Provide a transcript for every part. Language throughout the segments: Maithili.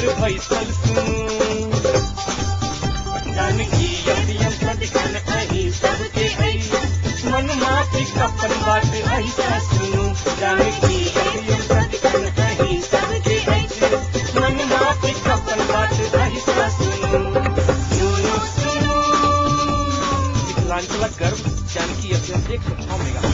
घर बैसल सुनू। जानकी एफएम सदिखन अहीं सबके अछि, मन माफिक अपन बात अहिसँ सुनू। जानकी एफएम सदिखन अहीं सबके अछि, मन माफिक अपन बात अहिसँ सुनू। सुनू सुनू मिथिलांचलक गर्व जानकी एफएम 106 मेगा।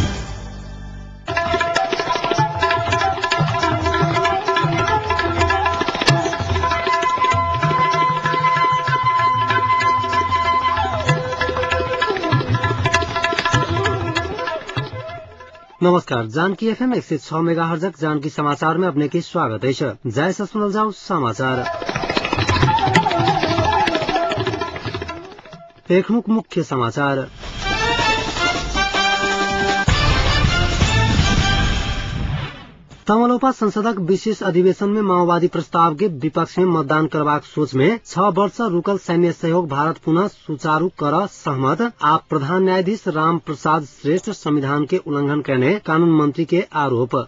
नमस्कार, जानकी एफएम 106 मेगाहर्जक जानकी समाचार में अपने के स्वागत है। जय से सुनल जाऊ समाचार। एखनुक मुख्य समाचार। तमलोपा संसदक विशेष अधिवेशन में माओवादी प्रस्ताव के विपक्ष में मतदान करबाक सोच में 6 वर्ष रुकल सैन्य सहयोग भारत पुनः सुचारू कर सहमत। आ प्रधान न्यायाधीश राम प्रसाद श्रेष्ठ संविधान के उल्लंघन करने कानून मंत्री के आरोप।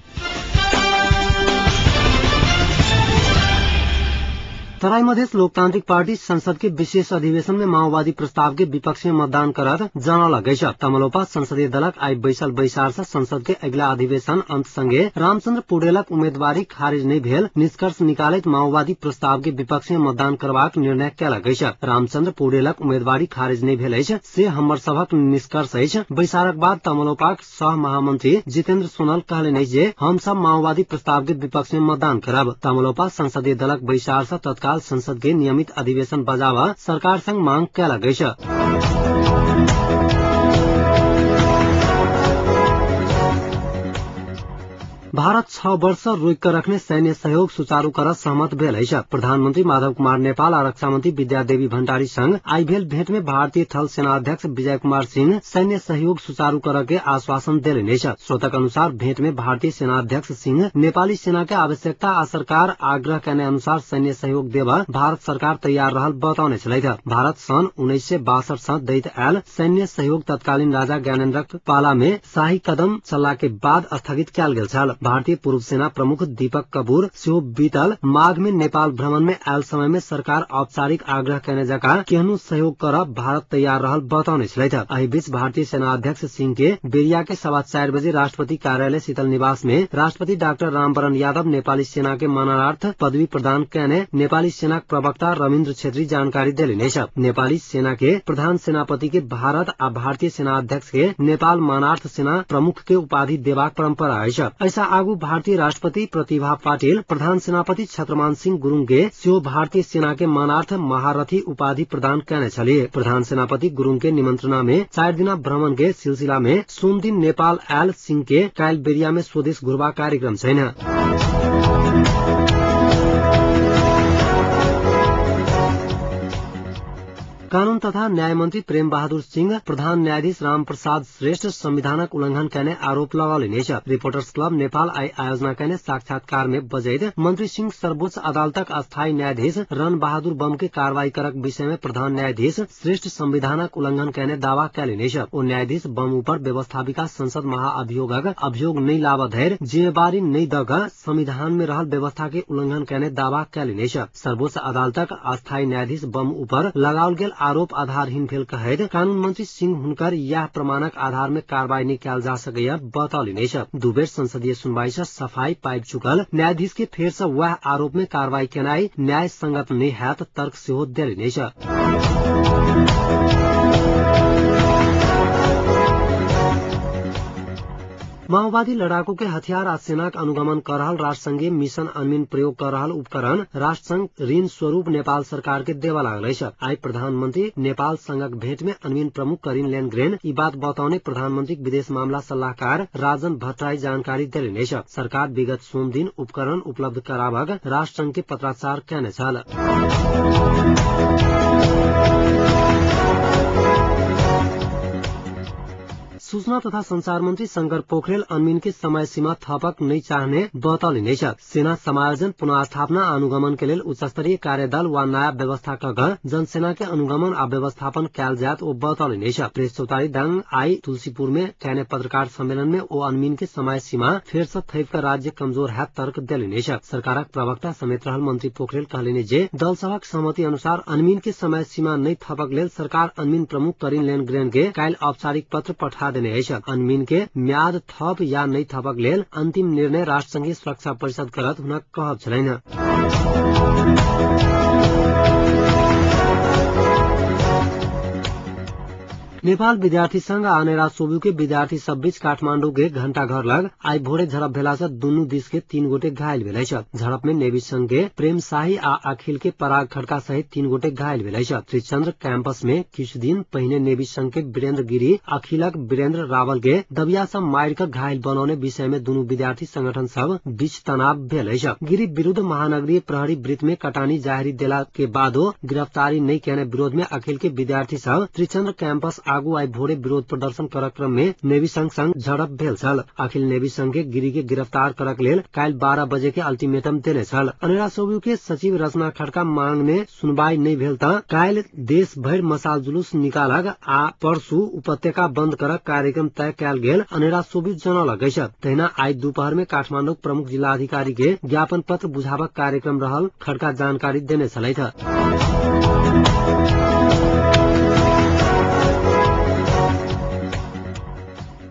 तराई मधेश लोकतांत्रिक पार्टी संसद के विशेष अधिवेशन में माओवादी प्रस्ताव के विपक्ष में मतदान करत जानलक अछि। तमलोपा संसदीय दलक आइ बैसल बैसार से संसद के अगिला अधिवेशन अंत संगे रामचंद्र पौडेलक उम्मीदवारी खारिज नहि भेल निष्कर्ष निकालैत माओवादी प्रस्ताव के विपक्ष में मतदान करबाक निर्णय कयलक अछि। रामचंद्र पौडेलक उम्मीदवारी खारिज नहि भेल अछि से हमर सभक निष्कर्ष अछि। बैसारक बाद तमलोपाक सह महामंत्री जितेन्द्र सोनल कहलनि अछि जे हम सब माओवादी प्रस्ताव के विपक्ष में मतदान करब। तमलोपा संसदीय दलक बैसार से तत्काल संसद के नियमित अधिवेशन बजावा सरकार संग मांग कयलक अछि। भारत 6 वर्ष रोकि कऽ रखने सैन्य सहयोग सुचारू कर सहमत भेल अछि। प्रधानमंत्री माधव कुमार नेपाल आ रक्षा मंत्री विद्यादेवी भण्डारी संग आइ भेल भेंट में भारतीय थल सेना अध्यक्ष विजय कुमार सिंह सैन्य सहयोग सुचारू कर के आश्वासन देलनि अछि। स्रोतक अनुसार भेंट में भारतीय सेना अध्यक्ष सिंह नेपाली सेना के आवश्यकता आ सरकार आग्रह केने अनुसार सैन्य सहयोग देबऽ भारत सरकार तैयार रहल बतौने छलथि। भारत सन् 1962 सँ दैत आयल सैन्य सहयोग तत्कालीन राजा ज्ञानेन्द्रक पाला में शाही कदम चलला के बाद स्थगित कयल गेल छल। भारतीय पूर्व सेना प्रमुख दीपक कपूर सेहो बीतल माघ में नेपाल भ्रमण में आयल समय में सरकार औपचारिक आग्रह केने जकाँ केहनो सहयोग करब भारत तैयार रहल बतौने छलथि। एहि बीच भारतीय सेना अध्यक्ष सिंह के बेरिया के 4:15 बजे राष्ट्रपति कार्यालय शीतल निवास में राष्ट्रपति डाक्टर रामवरण यादव नेपाली सेना के मानार्थ पदवी प्रदान केने नेपाली सेना प्रवक्ता रविन्द्र छेत्री जानकारी देलनि अछि। नेपाली सेना के प्रधान सेनापति के भारत आ भारतीय सेना अध्यक्ष के नेपाल मानार्थ सेना प्रमुख के उपाधि देबाक परंपरा अछि। ऐसा आगू भारतीय राष्ट्रपति प्रतिभा पाटिल प्रधान सेनापति छत्रमान सिंह गुरूङ के सेहो भारतीय सेना के मानार्थ महारथी उपाधि प्रदान केने छलीह। प्रधान सेनापति गुरूङ के निमंत्रणा में 4 दिना भ्रमण के सिलसिला में सोम दिन नेपाल आयल सिंह के काल्हि बेरिया में स्वदेश घुरबा कार्यक्रम छैन। कानून तथा न्याय मंत्री प्रेम बहादुर सिंह प्रधान न्यायाधीश राम प्रसाद श्रेष्ठ संविधानक उल्लंघन केने आरोप लगौलनि अछि। रिपोर्टर्स क्लब नेपाल आइ आयोजना केने साक्षात्कार में बजैत मंत्री सिंह सर्वोच्च अदालतक अस्थायी न्यायाधीश रण बहादुर बम के कार्रवाई करक विषय में प्रधान न्यायाधीश श्रेष्ठ संविधानक उल्लंघन केने दावा कयलनि अछि। ओ न्यायाधीश बम ऊपर व्यवस्थापिका संसद महाअभियोगक अभियोग नहि लाबऽ धरि जिम्मेवारी नहि दऽ कऽ संविधान में रहल व्यवस्था के उल्लंघन केने दावा कयलनि अछि। सर्वोच्च अदालतक अस्थायी न्यायाधीश बम ऊपर लगाओल गेल आरोप आधारहीन भेल कहैत कानून मंत्री सिंह हुनकर यह प्रमाणक आधार में कार्रवाई नहि कयल जा सकैया बतौलनि अछि। 2 बेर संसदीय सुनवाई से सफाई पाबि चुकल न्यायाधीश के फेर से वएह आरोप में कार्रवाई केनाइ न्याय संगत नहि हैत तर्क सेहो देलनि अछि। माओवादी लड़ाकू के हथियार आ सेनाक अनुगमन कर रहल राष्ट्रसंघीय मिशन अनमिन प्रयोग कर रहल उपकरण राष्ट्रसंघ ऋण स्वरूप नेपाल सरकार के देवा लागल अछि। आइ प्रधानमंत्री नेपाल संघक भेंट में अनमिन प्रमुख करीन लेनग्रेन ई बात बतौने प्रधानमंत्री विदेश मामला सल्लाहकार राजन भट्टराई जानकारी देलनि अछि। सरकार विगत सोम दिन उपकरण उपलब्ध कराबक राष्ट्रसंघ के पत्राचार केने छल। सूचना तथा संचार मन्त्री शंकर पोखरेल अनमिन के समय सीमा थपक नै चाहने बतौलनि अछि। सेना समायोजन पुनर्स्थापना अनुगमन के लेल उच्चस्तरीय कार्यदल वा नयाँ व्यवस्था क जनसेना के अनुगमन आ व्यवस्थापन कैल जायत ओ बतौलनि अछि। प्रेस चौतारी दाङ आई तुलसीपुर में कैने पत्रकार सम्मेलन में ओ अनमिन के समय सीमा फेर से थैप क राज्य कमजोर हैत तर्क देलनि अछि। सरकारक प्रवक्ता समेत रहल मंत्री पोखरेल कहलनि जे दल सभक सहमति अनुसार अनमिन के समय सीमा नै थपक लेल सरकार अनमिन प्रमुख करिन लेनग्रेन के काल्हि औपचारिक पत्र पठा देने अछि। अनमिन के म्याद थप या नै थपक लेल अंतिम निर्णय राष्ट्रसंघीय सुरक्षा परिषद करत हुनक कहब छलनि। नेपाल विद्यार्थी संघ आ अनेरा सोबू के विद्यार्थी सब बीच काठमांडू के घंटाघर लग आई भोरे झड़प भेला से दुनू दिस के 3 गोटे घायल भेल अछि। झड़प में नेवी संघ के प्रेम शाही आ अखिल के पराग खड़का सहित 3 गोटे घायल भेल अछि। त्रिचंद्र कैंपस में किछु दिन पहिने नेवी संघ के वीरेंद्र गिरी अखिलक वीरेंद्र रावल के दबिया से मारि क घायल बनौने विषय में दुनू विद्यार्थी संगठन सब बीच तनाव भेल अछि। गिरी विरूद्ध महानगरीय प्रहरी वृत्त में कटानी जाहिर देला के बादो गिरफ्तारी नहि केने विरोध में अखिल के विद्यार्थी सब त्रिचंद्र कैंपस आगू आई भोरे विरोध प्रदर्शन करक क्रम में नेवी संघ संग झड़प भेल छल। अखिल नेवी संघ के गिरी के गिरफ्तार करक लेल काल्हि 12 बजे के अल्टीमेटम देने छल। अनेरा सोबू के सचिव रचना खड़का मांग में सुनवाई नहीं भेल त काल्हि देश भरि मसाल जुलूस निकालक आ परसू उपत्यका बंद करक कार्यक्रम तय कयल गेल अनेरा सोबू जनौलक अछि। तहिना आई दुपहर में काठमांडू प्रमुख जिलाधिकारी के ज्ञापन पत्र बुझाबक कार्यक्रम रहल खड़का जानकारी देने छलथि।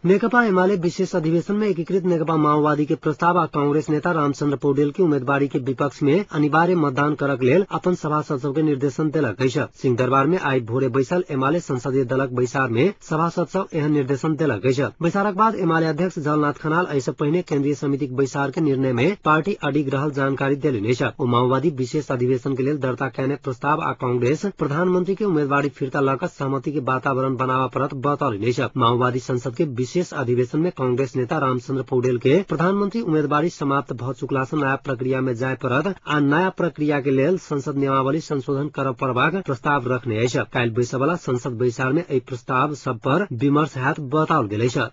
नेकपा एमाले विशेष अधिवेशन में एकीकृत नेकपा माओवादी के प्रस्ताव आ कांग्रेस नेता रामचंद्र पौडेल के उम्मीदवारी के विपक्ष में अनिवार्य मतदान करक लेल अपन सभासद सब के निर्देशन देलक अछि। सिंहदरबार में आई भोरे बैसल एमाले संसदीय दलक बैसार में सभासद सब एहन निर्देशन देलक अछि। बैसारक बाद एमाले अध्यक्ष झलनाथ खनाल एहि से पहिने केन्द्रीय समितिक बैसार के निर्णय में पार्टी अडिग रहल जानकारी देलनि अछि। ओ माओवादी विशेष अधिवेशन के लेल दर्ता कयने प्रस्ताव आ कांग्रेस प्रधानमंत्री के उम्मीदवारी फिर्ता लऽ कऽ सहमति के वातावरण बनाबऽ पड़त बतौलनि अछि। माओवादी संसद के विशेष अधिवेशन में कांग्रेस नेता रामचंद्र पौडेल के प्रधानमंत्री उम्मीदवारी समाप्त भ चुकला से नया प्रक्रिया में जाय पड़त आ नया प्रक्रिया के लेल संसद नियमावली संशोधन करऽ पड़बाक प्रस्ताव रखने अछि। काल्हि बैसयवला संसद बैसार में एहि प्रस्ताव सब पर विमर्श हैत बताओल गेल अछि।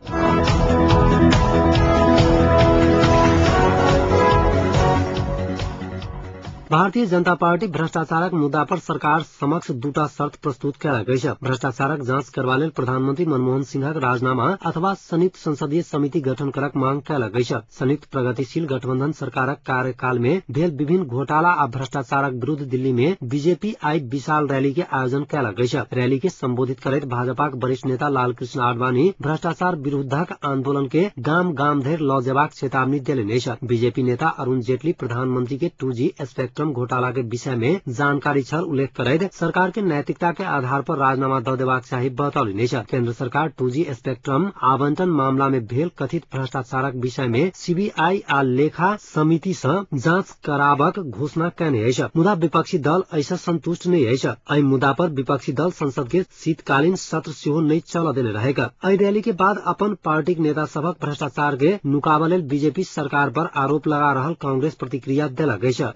भारतीय जनता पार्टी भ्रष्टाचारक मुद्दा पर सरकार समक्ष दूटा शर्त प्रस्तुत कयलक अछि। भ्रष्टाचारक जांच करबा लेल प्रधानमंत्री मनमोहन सिंहक राजीनामा अथवा संयुक्त संसदीय समिति गठन करक मांग कयलक अछि। संयुक्त प्रगतिशील गठबंधन सरकारक कार्यकाल में भेल विभिन्न घोटाला आ भ्रष्टाचारक विरूद्ध दिल्ली में बीजेपी आई विशाल रैली के आयोजन कयलक अछि। रैली के संबोधित करैत भाजपाक वरिष्ठ नेता लालकृष्ण आडवाणी भ्रष्टाचार विरूद्धक आंदोलन के गाम गाम धरि लऽ जेबाक चेतावनी देलनि अछि। बीजेपी नेता अरुण जेटली प्रधानमंत्री के 2G spectrum घोटाला के विषय में जानकारी छल उल्लेख करैत सरकार के नैतिकता के आधार पर राजीनामा द देबाक चाही बतौलनि अछि। केन्द्र सरकार 2G spectrum आवंटन मामला में भेल कथित भ्रष्टाचारक विषय में सीबीआई आ लेखा समिति सँ जांच कराबक घोषणा कयने अछि। मुदा विपक्षी दल एहि संतुष्ट नहि अछि। एहि मुद्दा पर विपक्षी दल संसद के शीतकालीन सत्र सेहो नहि चलऽ देने रहेक। एहि रैली के बाद अपन पार्टीक नेता सभक भ्रष्टाचार के नुकाबऽ लेल बीजेपी सरकार पर आरोप लगा रहल कांग्रेस प्रतिक्रिया देलक अछि।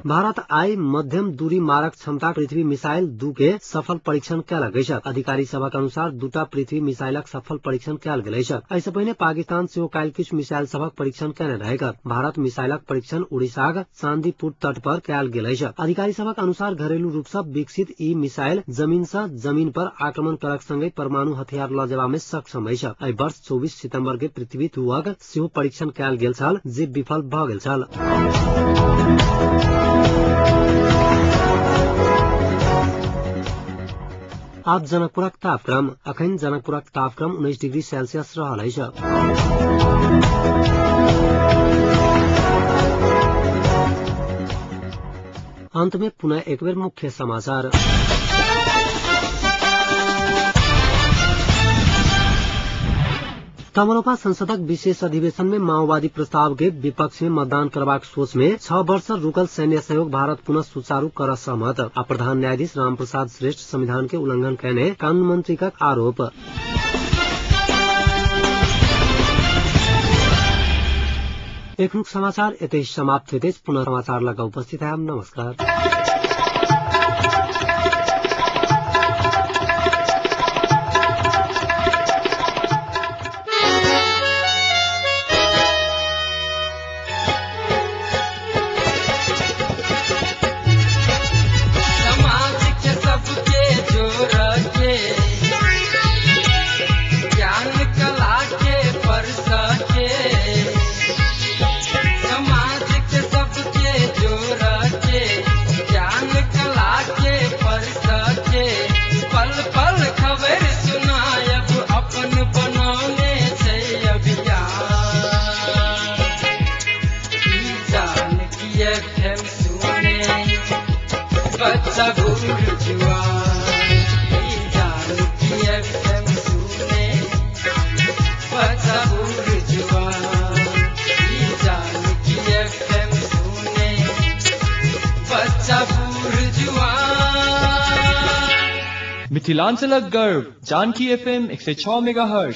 भारत आई मध्यम दूरी मारक क्षमता पृथ्वी मिसाइल 2 के सफल परीक्षण कयलक अछि। अधिकारी सभक अनुसार दूटा पृथ्वी मिसाइलक सफल परीक्षण कयल गेल अछि। एहि पहिने पाकिस्तान सेहो काल्हि किछु मिसाइल सभक परीक्षण कयने रहेक। भारत मिसाइलक परीक्षण उड़ीसाक चांदीपुर तट पर कयल गेल अछि। अधिकारी सभक अनुसार घरेलू रूप सँ विकसित ई मिसाइल जमीन सँ जमीन पर आक्रमण करक संगहि परमाणु हथियार लऽ जेबा में सक्षम अछि। एहि वर्ष 24 सितम्बर के पृथ्वी 2 सेहो परीक्षण कयल गेल छल जे विफल भऽ गेल छल। आब जनकपुरक तापक्रम। अखन जनकपुरक तापक्रम 19 डिग्री सेल्सियस रहल अछि। अंत में पुनः एक बेर मुख्य समाचार। तमलोपा संसदक विशेष अधिवेशन में माओवादी प्रस्ताव के विपक्ष में मतदान करबाक सोच में 6 वर्ष रुकल सैन्य सहयोग भारत पुनः सुचारू कर सहमत आ प्रधान न्यायाधीश रामप्रसाद श्रेष्ठ संविधान के उल्लंघन कयने कानून मंत्री का आरोप। एखनुक समाचार एतै समाप्त होइत अछि। पुनः समाचार लग उपस्थित है। नमस्कार। मिथिलांचलक गर्व जानकी एफएम 106 मेगाहर्ट्ज।